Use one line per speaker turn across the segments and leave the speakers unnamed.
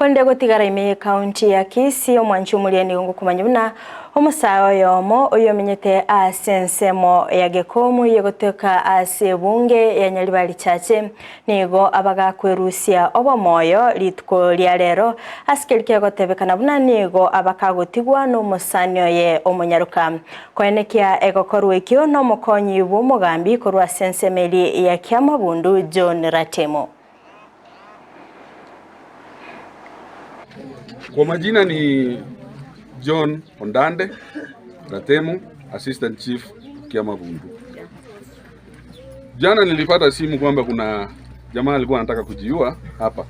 Konde gotigara ime county ya Kisii omwanchi omuliani ngokumanya buna omusayo oyomo oyomenyete ase ensemo ya Gekomu yegoteka ase bunge ya Nyaribari Chache nigo abagakwerusia obomoyo rituko ria rero asikerike gotebekana buna nigo abakagotigwa n'omusani oye omonyaruka koenekia egokorwa ekio n'omokonyi bw'omogambi korwa ase ensemo eri ya Kiamabundu John Ratemo.
Kwa majina ni John Ondande Ratemo, Assistant Chief Kiamabundu. Jana nilipata simu kwamba kuna jamaa alikuwa anataka kujiua hapa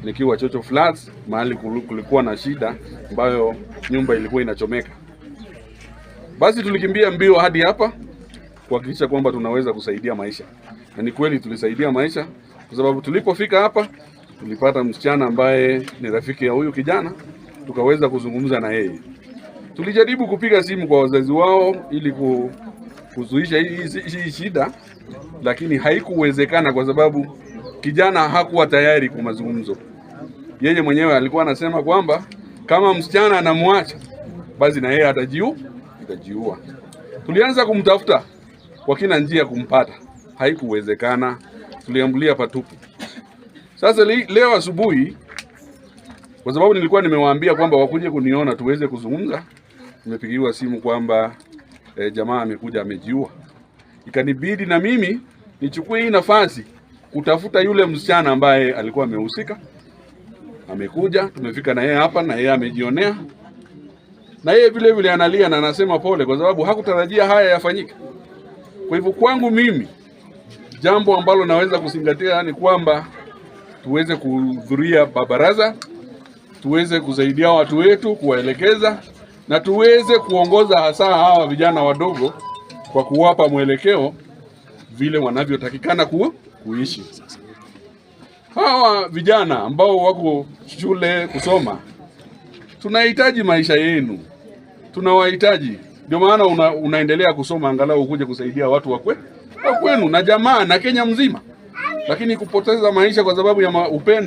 nikiwa Chocho Flats, mahali kulikuwa na shida ambayo nyumba ilikuwa inachomeka. Basi tulikimbia mbio hadi hapa kuhakikisha kwamba tunaweza kusaidia maisha, na ni kweli tulisaidia maisha, kwa sababu tulipofika hapa tulipata msichana ambaye ni rafiki ya huyu kijana, tukaweza kuzungumza na yeye. Tulijaribu kupiga simu kwa wazazi wao ili kuzuisha hii shida, lakini haikuwezekana kwa sababu kijana hakuwa tayari kwa mazungumzo. Yeye mwenyewe alikuwa anasema kwamba kama msichana anamwacha basi na yeye atajiua. Tulianza kumtafuta kwa kila njia kumpata, haikuwezekana, tuliambulia patupu. Sasa leo asubuhi, kwa sababu nilikuwa nimewaambia kwamba wakuje kuniona tuweze kuzungumza, nimepigiwa simu kwamba jamaa amekuja amejiua. Ikanibidi na mimi nichukue hii nafasi kutafuta yule msichana ambaye alikuwa amehusika. Amekuja, tumefika na yeye hapa na yeye amejionea. Na yeye vile vile analia na anasema pole kwa sababu hakutarajia haya yafanyike. Kwa hivyo kwangu mimi jambo ambalo naweza kuzingatia ni kwamba tuweze kuhudhuria baraza, tuweze kusaidia watu wetu, kuwaelekeza na tuweze kuongoza hasa hawa vijana wadogo kwa kuwapa mwelekeo vile wanavyotakikana kuishi. Hawa vijana ambao wako shule kusoma, tunahitaji maisha yenu, tunawahitaji. Ndio maana unaendelea kusoma angalau ukuje kusaidia watu wa kwenu na jamaa na Kenya mzima. Lakini kupoteza maisha kwa sababu ya upendo